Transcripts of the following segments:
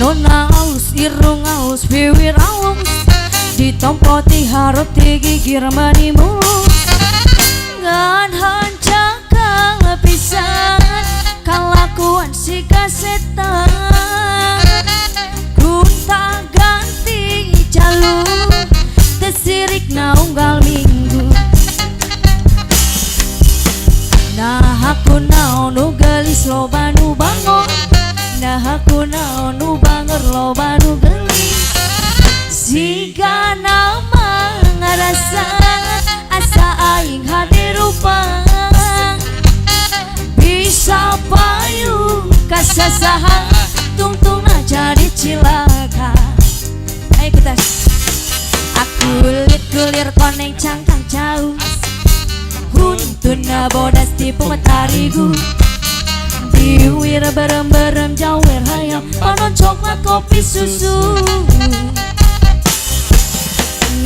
Panona alus, irung alus, biwir alus, ditompo ti hareup ti gigir mani mulus. Ngan hanjakal pisan kalakuan siga setan. Gonta ganti jalu teu sirik na unggal minggu. Nah aku naon nu geulis loba nu bangor, nah aku naon nu banger loba nu geulis. Siga nama ngarasa asa aing hade rupa. Bisa payu kasasaha tungtungna jadi cilaka. Ayo kita. Akulit kulir koneng cangkang jauh, huntuna bodas tipu tarigu. Biwir berem-berem jawer hayam, panon coklat kopi susu.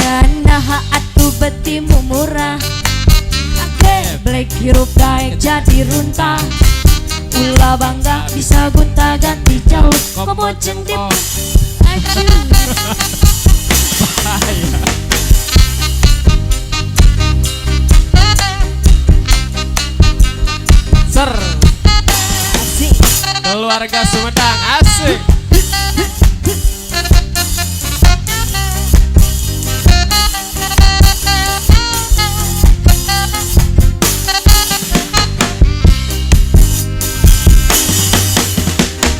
Ngan atuh betimu murah, geblek hirup daek jadi runtah. Ulah bangga bisa gonta ganti jauh, komo jeung di acu. Bahaya. Ser. Asik. Keluarga Sumedang asik.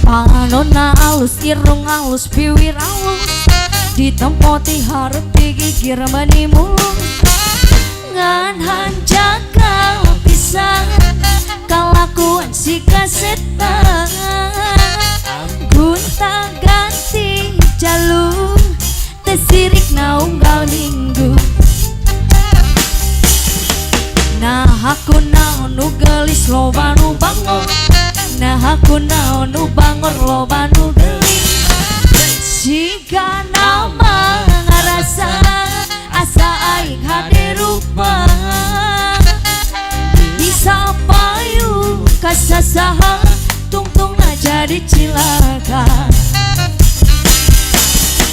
Panona alus, irung alus, biwir alus, ditempo ti hareup ti gigir meni mulus. Ngan hanjakal pisan kalakuan siga setan. Gonta ganti jalu teu sirik na unggal minggu. Nah aku naon nu geulis loba nu bangor, nah aku naon nu bangor loba nu geulis. Siga nama ngarasa asa aing hade rupa. Bisa payu kasasaha tungtungna jadi cilaka.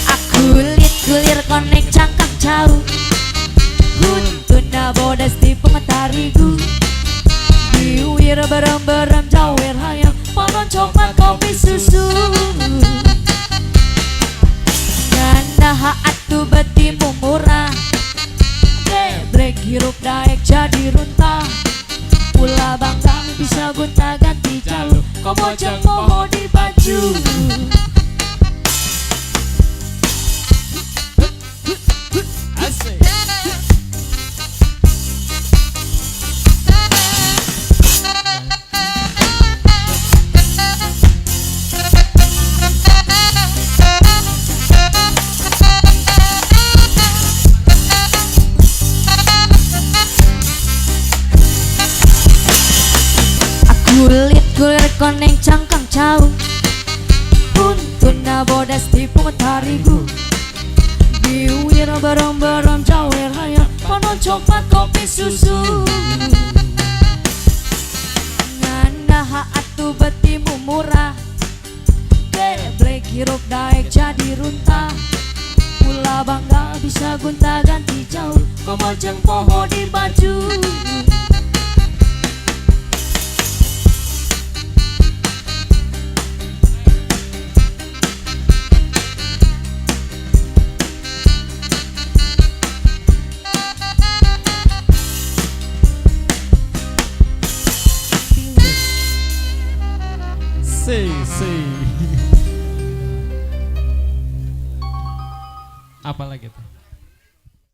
Akulit kulir konek cangkang jauh, huntuna bodas di pengetarigu. Biwir berem-berem jawer hayam, panon coklat kopi susu. Ngan atuh betimu murah, geblek hirup daek jadi runtah. Ulah bangga bisa gonta ganti jalu, komo jeung moho di baju. Asik. Kulit kulir koneng cangkang jauh, huntuna bodas tipu tarigu. Biwir berem-berem jawer hayam, panon coklat kopi susu. Ngan atuh betimu murah, geblek hirup daek jadi runtah. Ulah bangga bisa gonta ganti jauh, komo jeung poho di baju. Si si. Apa lagi tuh?